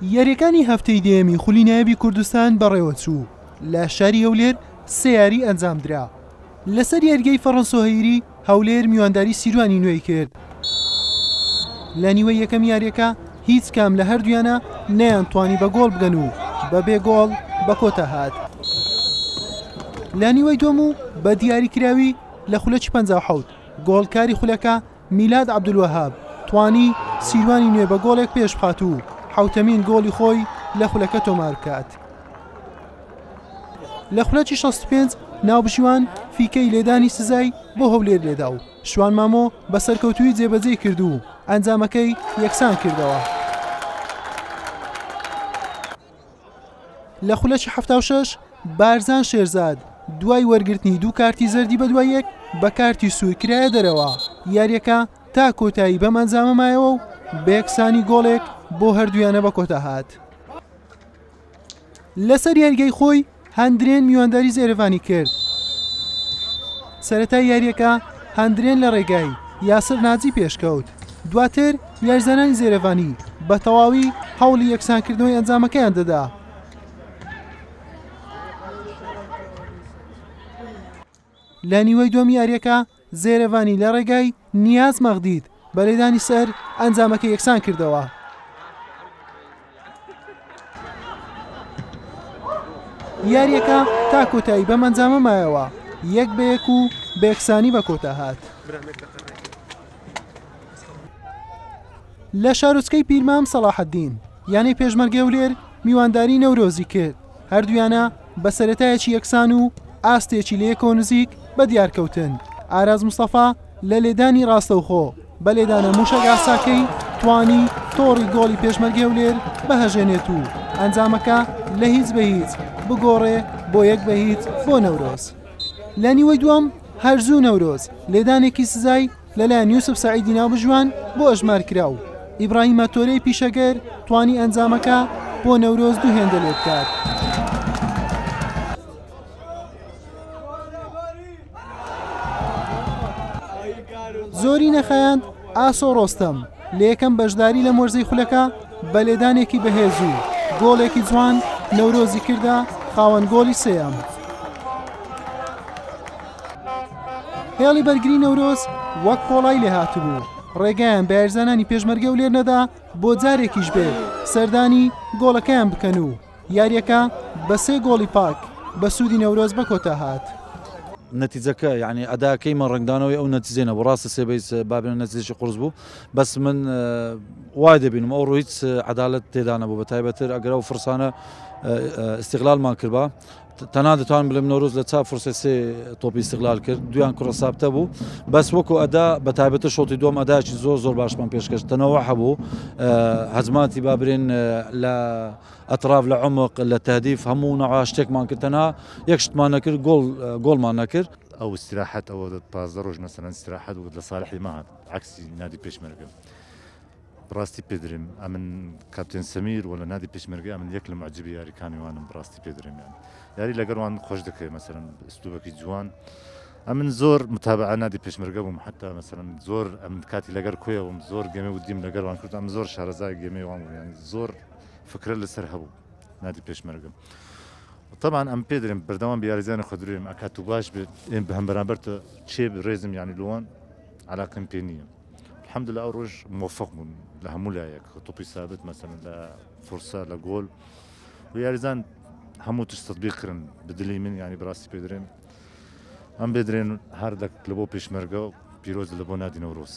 یارییەکانی هەفتەی دەیەمی خولی نایابی کوردستان بەڕێوەچوو، لە شاری هەولێر سێ یاری ئەنجامدرا. لەسەر یاریگای فەڕەنسۆ هەیری، هەولێر میوانداری سیروانی نوێی کرد. لە نیوەی یەکەم یاریەکە هیچ کام لە هەردوویانە نەیانتوانی بە گۆڵ بگەن و بە بێ گۆڵ بە کۆتا هات. لە نیوەی دووەم و بە دیاریکراوی لە خولەکی 57 گۆڵکاری خولەکە میلاد عەبدولوەهاب توانی سیروانی نوێ بە گۆڵێک پێش بخات و حەوتەمین گۆڵی خۆی لە خولەکە تۆمار بکات. لە خولەکی 65 ناوبژیوان فیکەی لێدانی سزای بۆ هەولێر لێدا و شوان مامۆ بە سەرکەوتوویی جێبەجێی کرد و ئەنجامەکەی یەکسان کردەوە. لە خولەکی 76 بارزان شێرزاد دوای وەرگرتنی دوو کارتی زەردی بەدوای یەک بە کارتی سوور کرایە دەرەوە، یارییەکە تا کۆتایی بەم ئەنجامە مایەوە و بە یەکسانی گۆڵێک بۆ هەردوویانە بە کۆتا هات. لەسەر یاریگای خۆی هەندرێن میوانداری زێرەڤانی کرد. سەرەتای یارییەکە هەندرێن لە ڕێگای یاسر ناجی پێشکەوت، دواتر یاریزانانی زێرەڤانی بە تەواوی هەوڵی یەکسانکردنەوەی ئەنجامەکەیان دەدا. لە نیوەی دووەمی یارییەکە زێرەڤانی لە ڕێگای نیاز مەغدید بە لێدانی سەر ئەنجامەکەی یەکسان کردەوە. یارییەکە تا کۆتایی بەم ئەنجامە مایەوە، یەک بە یەک و بە یەکسانی بە کۆتا هات. لە شارۆچکەی پیرمام سەڵاحەدین، یانەی پێشمەرگەی هەولێر میوانداری نەورۆزی کرد، هەردوویانە بە سەرەتایەکی یەکسان و ئاستێکی لە یەکەوە نزیک بە دیارکەوتن، ئاراز مستەفا لە لێدانی ڕاستەوخۆ بە لێدانە موشەک ئاساکەی توانی تۆڕی گۆڵی پێشمەرگەی هەولێر بهەژێنێت و ئەنجامەکە لە هیچ بە هیچ بگۆڕێ بۆ یەک بە هیچ بۆ نەورۆز. لە نیوەی دووەم هەر زوو نەورۆز لێدانێکی سزای لەلایەن یوسف سەعیدی ناوبژیوان بۆ ئەژمار کرا و ئیبراهیمە تۆرێی پیشەگەر توانی ئەنجامەکە بۆ نەورۆز دوو هێندە لێبکات. زۆری نەخایاند ئاسۆ ڕۆستەم لە یەکەم بەشداری لەم وەرزەی خولەکە بە لێدانێکی بەهێز و گۆڵێکی جوان نەورۆزی کردە خاوەن گۆڵی سێیەم. هێڵی بەرگری نەورۆز وەک پۆڵای لێهاتبوو، ڕێگایان بە یاریزانانی پێشمەرگە هەولێر نەدا بۆ جارێکیش بێت سەردانی گۆڵەکەیان بکەن و یارییەکە بە سێ گۆڵی پاک بە سوودی نەورۆز بە کۆتا هات. نەتیجەکە یانی ئەداکەی من ڕەنگدانەوەی ئەو نەتیجەی نەبوو، ڕاستە سێ بە هیچ بابێنە نەتیجەکی قورس بوو، بەس من وای دەبینم ئەوڕۆ هیچ عەدالەت تێدا نەبوو، بە تایبەتر ئەگەر ئەو فرسانە ئیستیغلالمان کردبا تەنها دەتوانم بڵێم نەورۆز لە چا فرسە سێ تۆپی ئیستیغلال کرد، دویان کوڕە سابتە بوو، بەس وەکو ئەدا بە تایبەتر شۆتی دووەم ئەدایەکی زۆر زۆر باشمان پێشکەش، تەنەوە هەبوو، هەجماتی با برێن لە ئەتراف لە عمق لە تهدیف هەموو نەوە شتێکمان کرد، تەنها یەک شتمان نەکرد گۆڵ گۆڵمان نەکرد. ئەو استراحەت ئەوە 15 ڕۆژ مەسەلەن استراحەت بوو لە ساڵحی ما هات عەکسی نادی پێشمەرگە. بڕاستی پێ درێم ئەمن کاپتێن سەمیر وەلە نادی پێشمەرگە ئەمن یەک لە معجبی یاریکانی وانم بڕاستی پێ درێم یان یاری لەگەر وان خۆش دەکرێ مەسەلەن ئسلوبەکی جوان ئەمن زۆر متابعە نادی پێشمەرگە بووم حتا مەسەلەن زۆر ئەمن کاتی لەگەر کۆیە بووم زۆر گەمێ و دیم لەگەر وان کرد ئەم زۆر شارەزای گەمێ وان بووم یان زۆر فکرە لەسەر هەبوو نادی پێشمەرگە طبعا ئەم پێ درێم بەردەوام بە یاریزانی خۆ درێم ئەکات و باش بێت ئێم بە هەم بەرامبەر چێ ڕێزم یانی لوان علاقم پێ نییە الحمدللە ئەو ڕۆژ مۆفەق بوون لە هەموو لایەک تۆپی سابت مەسەلەن لە فرسە لە گۆل و یاریزان هەموو تشت تطبیق کردن بدلی من ینی بڕاستی پێدرێن ئەم بێدرێن هەر دەک لە بۆ پێشمەرگە و پیرۆز لە بۆ نادی نەورۆز.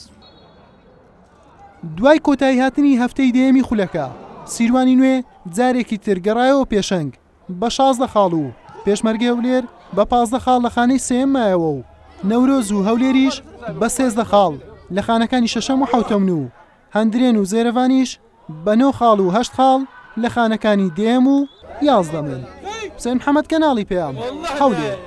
دوای کۆتاییهاتنی هەفتەی دەیەمی خولەکە، سیروانی نوێ جارێکی تر گەڕایەوە پێشەنگ بە 16 خاڵ و پێشمەرگەی هەولێر بە 15 خاڵ لە خانەی سێیەم مایەوە و نەورۆز و هەولێریش بە 13 خاڵ لە خانەکانی شەشەم و حەوتەمن و هەندرێن و زێرەڤانیش بە نۆ خاڵ و هەشت خاڵ لە خانەکانی دەیەم و یازدەمن. حوسێن محەمەد کەناڵی پەیام، هەولێر.